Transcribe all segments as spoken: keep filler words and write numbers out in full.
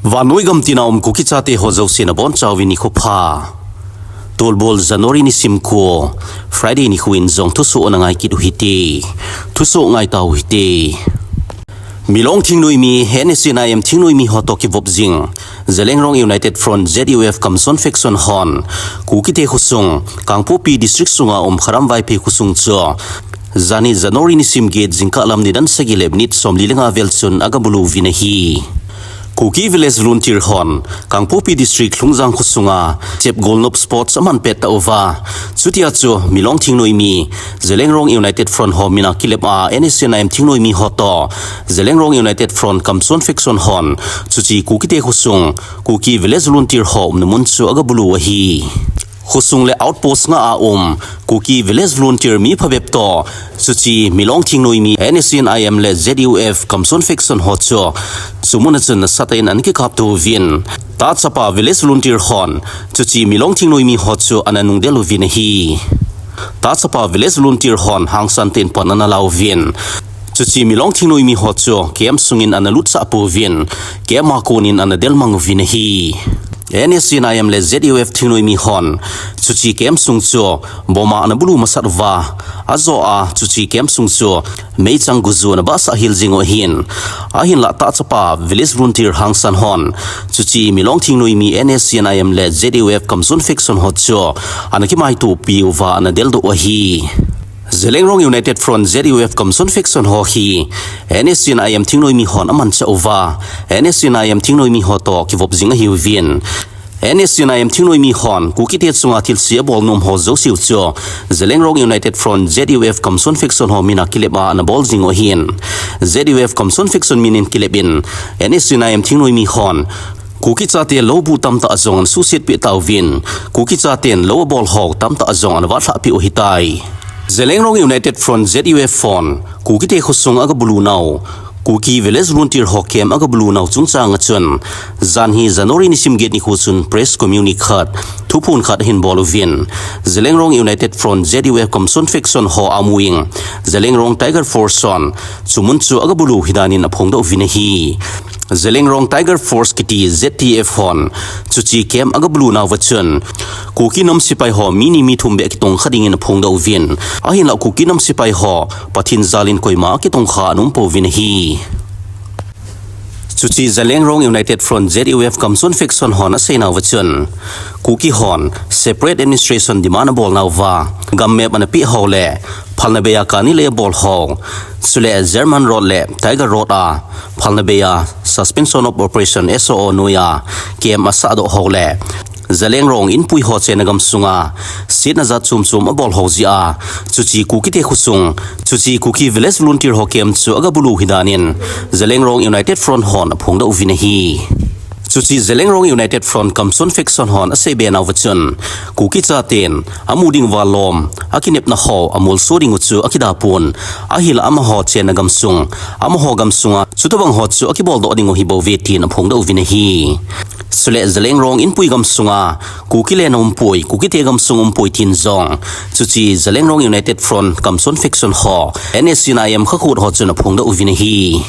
Vannoi gam tina um Kuki chate ho jouse nabonchauvin nikho pha. Tolbol January nisim ko, Friday nikho in jong thusoh nangai kit u hite. Thusoh ngai tau hite. Milong thingnoimi, N S C N I M thingnoimi ho toh kivop jing Zeliangrong United Front, Z U F Kamson faction hon Kukite khosung, Kangpokpi District sunga um Kharam Vaiphei khosung chu janhi January nisim get jingkah lam nidan sagi le minute somli le nga vel chun agabulu uvin ahi. Kuki Village Volunteer hon Kangpokpi District Lhungjang khosunga Chep Golnop Sports aman pet tauva, chutia chu Milong thingnoimi, Zeliangrong United Front ho mina kilep a N S C N I M thingnoimi ho toh Zeliangrong United Front Kamson faction hon chuche Kukite khosung, Kuki Village Volunteer ho umna mun chu agabulu ahi. Khosung le outpost nga a um Kuki Village Volunteer mi phabep toh chuche Milong thingnoimi, N S C N I M le Z U F Kamson faction ho chu chumuna chun nasatah in ana kikap tauvin, tachapa Village Volunteer hon chuche Milong thingnoimi ho chu ana nungdel uvin ahi. Tachapa Village Volunteer hon hangsan tah in pan ana la uvin, chuche Milong thingnoimi ho chu camp sungin ana lutsah pouvin, camp a konin ana delmang uvin ahi. N S C N I M le Z U F thingnoimi hon chuche camp sung chu bomb a ana bulu masat uva, ajo a chuche camp sung chu meichang guju ana bahsah hel jing u ahin, ahinlah tachapa Village Volunteer hangsan hon chuche Milong thingnoimi, N S C N I M le Z U F Kamson faction ho chu ana kimaitopi uva ana deldoh u ahi. Zeliangrong United Front, Z U F Kamson faction ho hi N S C N I M thingnoimi hon amanchah uva, N S C N I M thingnoimi ho toh kivop jing ahiuvin, N S C N I M thingnoimi hon Kukite chunga thilse abol nom ho jouse u chu Zeliangrong United Front, Z U F Kamson faction ho mina kilep a ana bol jing u ahin, Z U F Kamson faction minin kilep in N S C N I M thingnoimi hon Kuki chate lou bu tamtah jong ana suhset peh tauvin, Kuki chaten lou abol ho tamtah jong ana vahlhah peh u ahitai. Zeliangrong United Front, Z U F hon Kukite khosung agabulu nau, Kuki Village Volunteer ho camp agabulu nau chungchang a chun, janhi January nisim get nikho chun press communique khat, thuphon khat ahin bol uvin, Zeliangrong United Front, Z U F Kamson faction ho amu in, Zeliangrong Tiger Force hon chumun chu agabulu hidan in aphongdoh uvin ahi. Zeliangrong Tiger Force kiti Z T F hon chuche camp agabulu nauva chun, Kuki nam sepai ho mi ni mi thum beh kitongkha dingin aphongdoh uvin, ahinlah Kuki nam sepai ho Pathen jal in koima akitongkha aum pouvin ahi. Chuche Zeliangrong United Front, Z U F Kamson faction hon aseinauva chun, Kuki hon separate administration demand abolnauva, gam map ana peh ho le phalna bei a kani lei abol ho, chule German Road le Tiger Road a phalna bei a Suspension of Operation, S O O noi a camp asahdoh ho le Zeliangrong inpui ho chenna gamsunga setna jat chom chom abol ho jeh a, chuche Kukite khosung, chuche Kuki Village Volunteer ho camp chu agabulu hidan in Zeliangrong United Front hon aphongdoh uvin ahi. Chuche Zeliangrong United Front Kamson faction hon aseibe nauva chun, Kuki chaten amu ding uva lom, akinepna ho amolso ding u chu akidapon, ahinlah amaho chenna gamsung, amaho gamsunga chutobang ho chu akiboldoh ding u ahibouve tin aphongdoh uvin ahi. Chule Zeliangrong inpui gamsunga Kuki lenna umpoi, Kukite gamsung umpoi tin jong chuche Zeliangrong United Front Kamson faction ho, N S C N I M khakhut ho chun aphongdoh uvin ahi.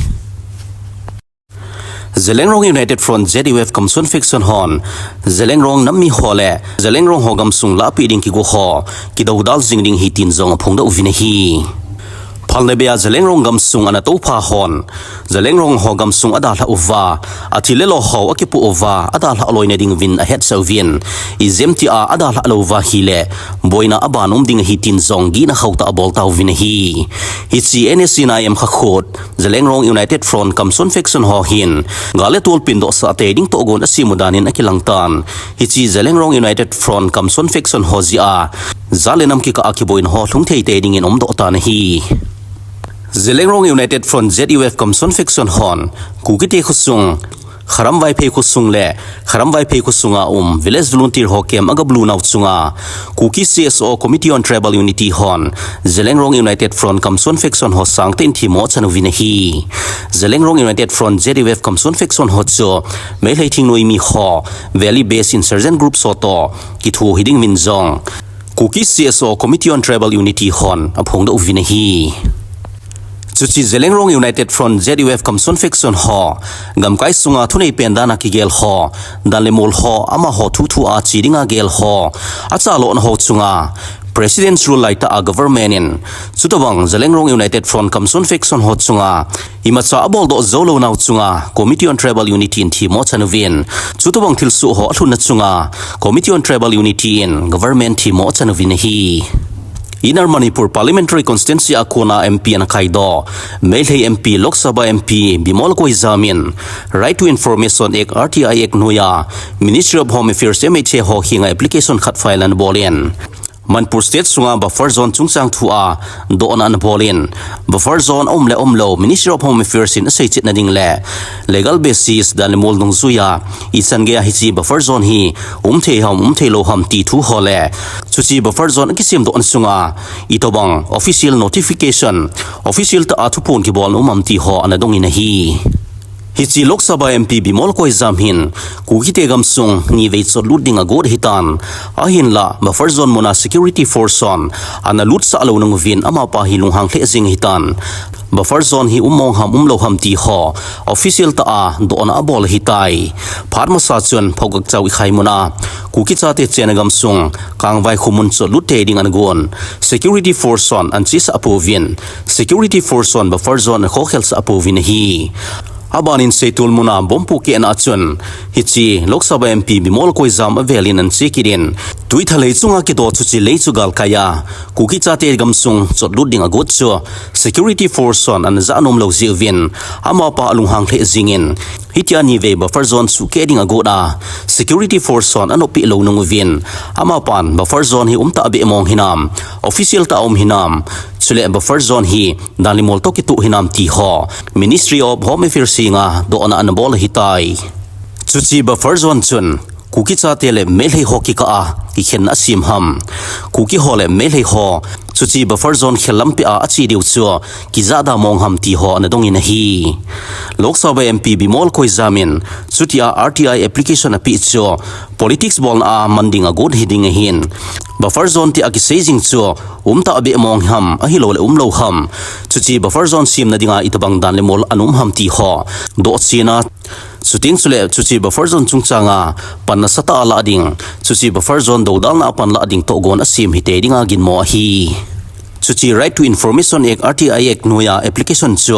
Zeliangrong United Front, Z U F Kamson faction hon Zeliangrong nam mi ho le Zeliangrong ho gamsung lahpeh ding kigo ho kidoudal jing ding ahi tin jong aphongdoh uvin ahi. Phalna bei a Zeliangrong gamsung ana toupha hon Zeliangrong ho gamsung adalhah uva, athil le lo ho akipoh uva, adalhah loina ding uvin ahetsah uvin, ijemtia adalhah lou uva ahile boina aban um ding ahi tin jong gihna khauhtah abol tauvin ahi. Hiche N S C N I M khakhut Zeliangrong United Front Kamson faction ho hin gal le tol pengdohsah tei ding tohgon asem u dan in akilang tan. Hiche Zeliangrong United Front Kamson faction ho jeh a jat le nam kikah a kiboina ho lhung thei tei ding in umdoh tan ahi. Zeliangrong United Front, Z U F Kamson faction hon Kukite khosung, Kharam Vaiphei khosung le Kharam Vaiphei khosunga um Village Volunteer ho camp agabulu nau chunga Kuki C S O Committee on Tribal Unity hon Zeliangrong United Front Kamson faction ho sangtah in themmo achan uvin ahi. Zeliangrong United Front, Z U F Kamson faction ho chu Meitei thingnoimi ho, Valley Based Insurgent Group ho toh kitho hiding uvin jong Kuki C S O Committee on Tribal Unity hon aphongdoh uvin ahi. Chuche Zeliangrong United Front Z U F Kamson faction ho gamkai sunga thunei pen dan a kigel ho, dan le mol ho, amaho thuthu a che dinga gel ho, achalona ho chunga President's Rule laitah a government in chutobang Zeliangrong United Front Kamson faction ho chunga imacha aboldoh jou lou nau chunga Committee on Tribal Unity in themmo achan uvin, chutobang thilsoh ho alhunna chunga Committee on Tribal Unity in government themmo achan uvin ahi. Inner Manipur Parliamentary Constituency a kona M P ana kaidoh Meitei M P, Lok Sabha M P Bimol Akoijam in Right to Information Act, R T I Act noiya Ministry of Home Affairs, M H A ho henga application khat file ana bol in, Manipur State sunga buffer zone chungchang thua dohna ana bol in, buffer zone aum le aum lou Ministry of Home Affairs in asei chetna ding le legal basis dan le mol dungjuiya ichan geiya hiche buffer zone hi um thei ham, um thei lou ham ti thu ho le chuche buffer zone akisemdohna sunga itobang official notification, official tah a thuphon kibolna um ham ti ho ana dong in ahi. Hiche Lok Sabha M P Bimol Akoijam hin Kukite gamsung nivei chotlut ding agot ahitan, ahinla buffer zone muna security force hon ana lutsah lou nung uvin amapa hi lunghang lheh jeng ahitan, buffer zone hi um mong ham um lou ham ti ho official tah a dohna abol ahitai. Phat masa chun Phougakchao Ikhai muna Kuki chate chenna gamsung Kangvai khomun chotlut tei ding ana gon, security force hon ana chesah pouvin, security force hon buffer zone ana khokhelsah pouvin ahi. Abanin Seitol muna bomb pohkehna a chun hiche Lok Sabha M P Bimol Akoijam avelin ana che kit in, Tuithalei chunga kidoh chuche lei chu galkaiya Kuki chate gamsung chotlut ding agot chu security force hon ana jah nom lou jeh uvin amapa alunghang lheh jengin, hitia nivei buffer zone suhkeh ding agot a security force hon anop peh lou nung uvin, amapan buffer zone hi um tahbeh mong hinam, official tah a um hinam, chule buffer zone hi dan le mol toh kitoh hinam ti ho Ministry of Home Affairs henga dohna ana bol ahitai. Chuche buffer zone chun Kuki chate le Meitei ho kikah a kikhenna asem ham, Kuki ho le Meitei ho chuche buffer zone khel lampi a ache diu chu kijahda mong ham ti ho ana dong in ahi. Lok Sabha M P Bimol Akoijam in chutia R T I application apeh chu politics bolna a man ding agot hiding ahin, buffer zone tia kisei jing chu um tahbeh mong ham, ahilou le um lou ham, chuche buffer zone semna dinga itobang dan le mol ana um ham ti ho dohchenna, chuteng chule chuche buffer zone chungchanga pan nasatah a lah ding, chuche buffer zone dodalna a pan lah ding tohgon asem hitei dinga ginmo ahi. Chuche Right to Information Act, R T I Act noiya application chu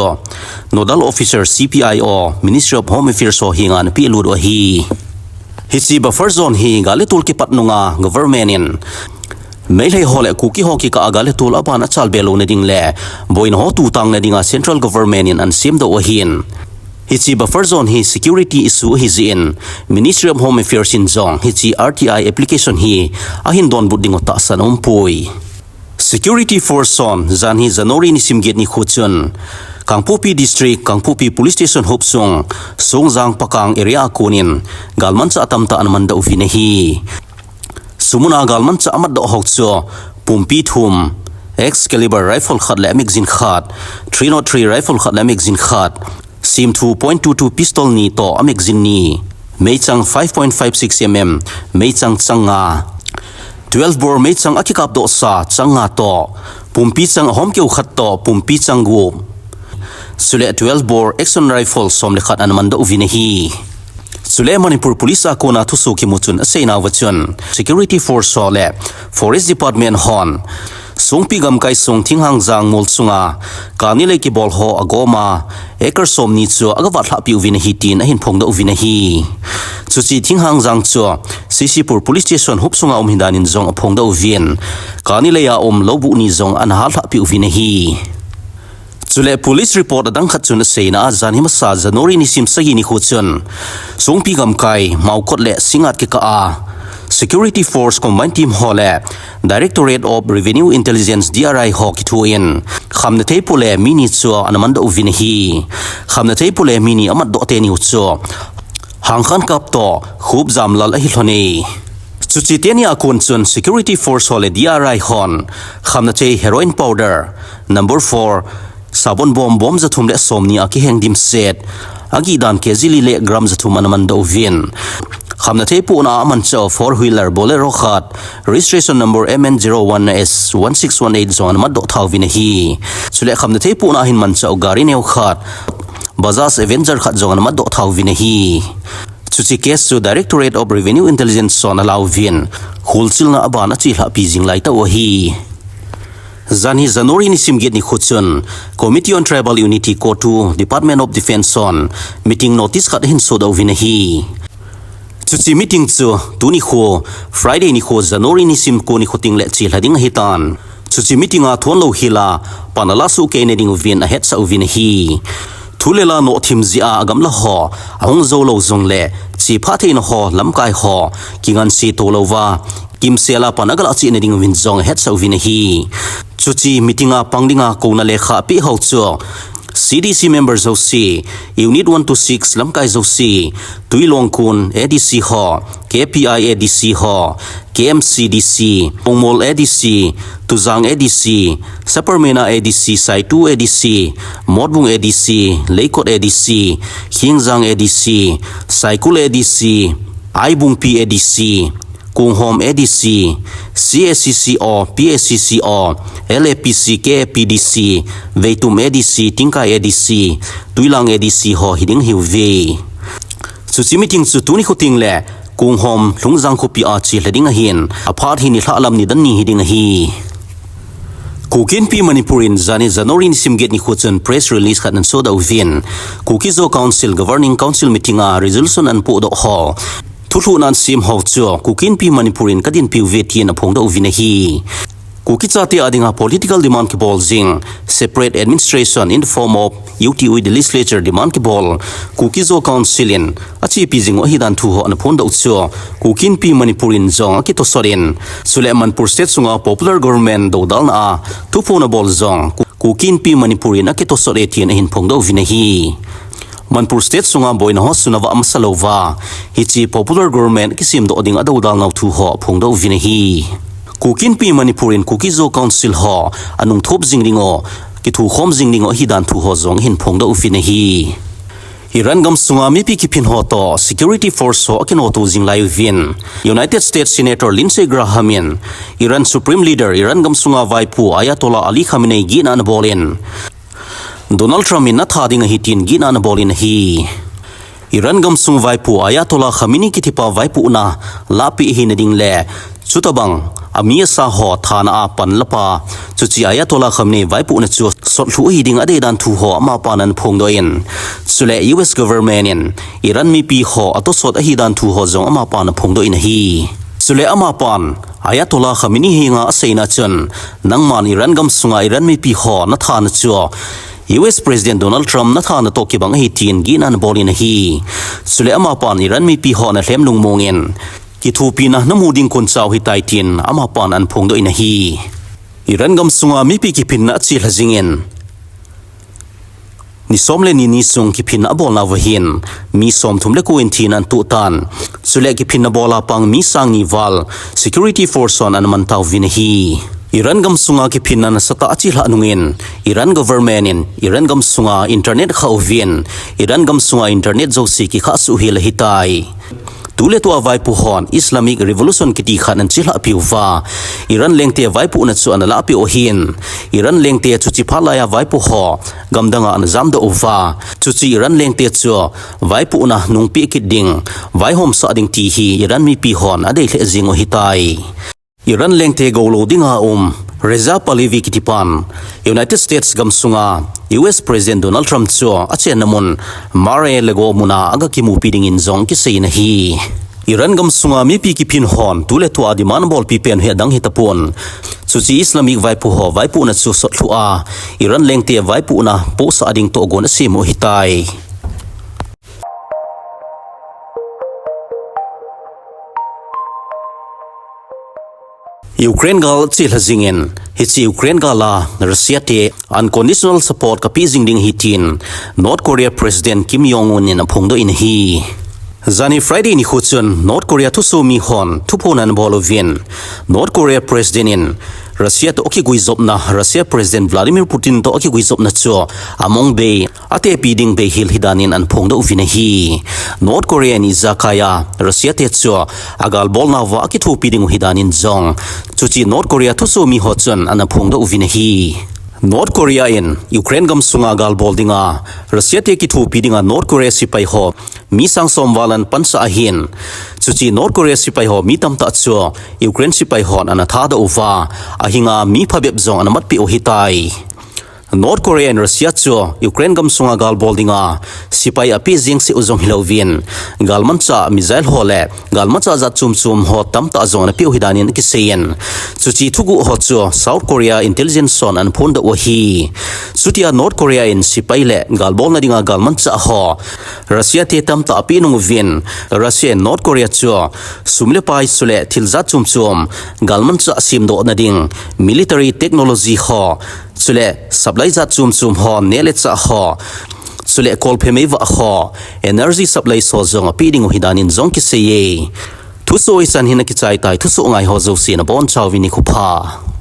Nodal Officer C P I O, Ministry of Home Affairs ho henga ana pehlut u ahi. Hiche buffer zone hi gal le tol kipat nunga government in Meitei ho le Kuki ho kikah a gal le tol aban achalbe louna ding le boina ho tutangna dinga central government in ana semdoh u ahin, hiche buffer zone hi security issue ahi jeh in Ministry of Home Affairs in jong hiche R T I application hi ahin donbut ding u tahsan aumpoi. Security force hon jan hi January nisim get nikho chun Kangpokpi District, Kangpokpi Police Station hopsung Songjang Pakang area a konin galmanchah atamtah ana mandoh uvin ahi. Chumuna galmanchah amatdoh ho chu pumpi thum, Excalibur rifle khat le magazine khat, three nought three rifle khat le magazine khat, semthu point two two pistol ni toh magazine ni, meichang five point five six M M, meichang chang nga, twelve bore meichang akikapdohsa chang nga toh, pumpi chang ahomkeu khat toh pumpi chang gup, chule twelve bore action rifle som le khat ana mandoh uvin ahi. Chule Manipur Police a kona thusoh kimu chun aseinauva chun security force ho le Forest Department hon Songpi gamkai sung Thinghangjang mol chunga kani lei kibol ho agoma acre somni chu agavatlhah peh uvin ahi tin ahin phongdoh uvin ahi. Chuche Thinghangjang chu C C Pur Police Station hopsunga um ahidan in jong aphongdoh uvin, kani leiya um loubuh ni jong ana hallhah peh uvin ahi. Chule police report adang khat chun aseina a, jan hi masa January nisim sagi nikho chun Songpi gamkai Maokot le Singngat kikah a security force combined team ho le Directorate of Revenue Intelligence, D R I ho kithoin Khamnathei Pu le mi ni chu ana mandoh uvin ahi. Khamnathei Pu le mi ni amatdoh teni u chu Hangkhankap toh Khupjamlal ahi lhone. Chuche teni a kon chun security force ho le D R I hon Khamnathei heroin powder number four, sabon bom bom jathum le somni a kiheng dimset, agihdan K G li le gram jathum ana mandoh uvin, Khamna thei pohna a amanchah four wheeler Bolero khat, registration number M N zero one S one six one eight jong ana matdoh thauvin ahi. Chule khamna thei pohna a hin manchah gari neo khat, Bajaj Avenger khat jong ana matdoh thauvin ahi. Chuche case chu Directorate of Revenue Intelligence hon alauvin, kholchilna aban achelhahpi jing laitah u ahi. Janhi January nisim get nikho chun, Committee on Tribal Unity, CoTU, Department of Defence hon meeting notice khat ahin sodoh uvin ahi. Chuche meeting chu tuni kho, Friday nikho, January nisim ko nikho tengle chelha ding ahitan. Chuche meeting a thon louhel a pan alah soh kei nading uvin ahetsah uvin ahi. Thu le la nohthim jeh a agamla ho ahung jou lou jongle, chepha theina ho, lamkai ho kinganse to louva, kimsel a pan agalah cheh nading uvin jong ahetsah uvin ahi. Chuche meeting a pang dinga kouna lekha apeh ho chu C D C member jouse, Unit one to six lamkai jouse, Twilong Kun A D C ho, K P I A D C ho, K M C D C, Pongmol A D C, Tujang A D C, Saparmeina A D C, Saitu A D C, Motbung A D C, Leikot A D C, Khengjang A D C, Saikul A D C, Aibungpi A D C, Konghom A D C, C A C C O, P A C C O, L A P C, K A P D C, Veitum A D C, Tingkai A D C, Twilang A D C ho hiding ahiuve. Chuche meeting chu tuni kho tengle Konghom Lhungjang khopi a chelha ding ahin, aphat hi nilhah lam nidan ni hiding ahi. Kuki Inpi Manipur in janhi January nisim get nikho chun press release khat ana sodoh uvin, Kuki Zo Council Governing Council meeting a resolution ana pohdoh ho, thulhuhna ana sem ho chu Kuki Inpi Manipur in kadinpiuve tin aphongdoh uvin ahi. Kuki chate a dinga political demand kibol jing, separate administration in the form of U T with the legislature demand kibol, Kuki Zo Council in achepi jing u ahidan thu ho ana phongdoh chu Kuki Inpi Manipur in jong akitosot in, chule Manipur State sunga popular government doudalna a thuphon abol jong Kuki Inpi Manipur in akitosot e tin ahin phongdoh uvin ahi. Manipur State sunga boina ho sunava amasa louva, hiche popular government kisemdoh ding adoudalnau thu ho aphongdoh uvin ahi. Kuki Inpi Manipur in Kuki Zo Council ho anungthop jing ding u, kithokhom jing ding u ahidan thu ho jong ahin phongdoh uvin ahi. Iran gamsunga mipi kiphin ho toh security force ho akinoto jing lai uvin, United States Senator Lindsey Graham in Iran Supreme Leader, Iran gamsunga vaipo Ayatollah Ali Khamenei gihna ana bol in, Donald Trump in natha ding ahi tin gihna ana bol in ahi. Iran gamsung vaipo Ayatollah Khamenei kitipa vaipohna lahpeh ahina ding le, chutabang ami asa ho thana a panlapa, chuche Ayatollah Khamenei vaipohna chu sotlhuh ahi ding adeidan thu ho amapan ana phongdoh in, chule U S government in Iran mipi ho atosot ahidan thu ho jong amapan ana phongdoh in ahi. Chule amapan Ayatollah Khamenei henga aseina chun, nangman Iran gamsunga Iran mipi ho nathana chu U S President Donald Trump nathana toh kibang ahi tin gihna ana bol in ahi. Chule amapan Iran mipi ho ana lhem lungmong in, kithopina namu ding kon chau hitai tin amapan ana phongdoh in ahi. Iran gamsunga mipi kiphinna achelha jingin, ni som le ni ni sung kiphinna abolnauva hin, mi somthum le ko in thina ana toh tan. Chule kiphinna bol'a pang mi sang ni val security force hon ana mantauvin ahi. Iran gamsunga kiphinna nasatah a achelhah nungin, Iran government in Iran gamsunga internet akhah uvin, Iran gamsunga internet jouse kikhah suh hel ahitai. Tuletua vaipo hon Islamic Revolution kiti khat ana chelhahpi uva, Iran lengte vaipohna chu ana lahpeh u ahin, Iran lengte chuche phat laiya vaipo ho gamdanga ana jamdoh uva, chuche Iran lengte chu vaipohna nungpeh kit ding, vaihomsah ding ti hi Iran mipi hon adei lheh jing u ahitai. Iran lengte goulou dinga um Reza Pahlavi kitipan United States gamsunga U S President Donald Trump chu achenna mun Mar-a-Lago muna aga kimupi dingin jong kiseiyin ahi. Iran gamsunga mipi kiphin hon tuletua demand abolpi pen hi adang hitapon, chuche Islamic vaipo ho vaipohna chu sotlhuh a, Iran lengte vaipohna pohsah ding tohgon asem u ahitai. Ukraine gal chelha jingin, hiche Ukraine gal'a Russia te unconditional support kapeh jing ding ahi tin North Korea President Kim Jong Un in aphongdoh in ahi. Jani Friday nikho chun North Korea thusoh mi hon thuphon ana bol uvin, North Korea President in Russia toh akiguijopna, Russia President Vladimir Putin toh akiguijopna chu among bei, atepi ding beihel hidan in ana phongdoh uvin ahi. North Korea in ijakai a Russia te chu agalbolna uva akithopi diu hidan in jong, chuche North Korea thusoh mi ho chun ana phongdoh uvin ahi. North Korea in Ukraine gamsunga galbol dinga Russia te kithopi dinga North Korea sepai ho mi sang som val ana pansah ahin, chuche North Korea sepai ho mi tamtah chu Ukraine sepai hon ana thadoh uva, ahinga mi phabep jong ana matpeh u ahitai. North Korea in Russia chu Ukraine gamsunga galbol dinga sepai apeh jeng seh u jong hilouvin, galmanchah missile ho le galmanchah jat chom chom ho tamtah jong ana peh u hidan in akisei in, chuche thuguh ho chu South Korea intelligence hon ana phondoh u ahi. Chutia North Korea in sepai le galbolna dinga galmanchah ho Russia te tamtah apeh nung uvin, Russia in North Korea chu sum le pai chule thil jat chom chom, galmanchah semdohna ding, military technology ho, chule supply jat chom chom ho, neh le chah ho, chule kolphe meivah ho, energy supply ho jong apeh diu hidan in jong kisei e. Thusoh hichan hin akichai tai, thusoh ngai ho jouse nabonchauvin nikho pha.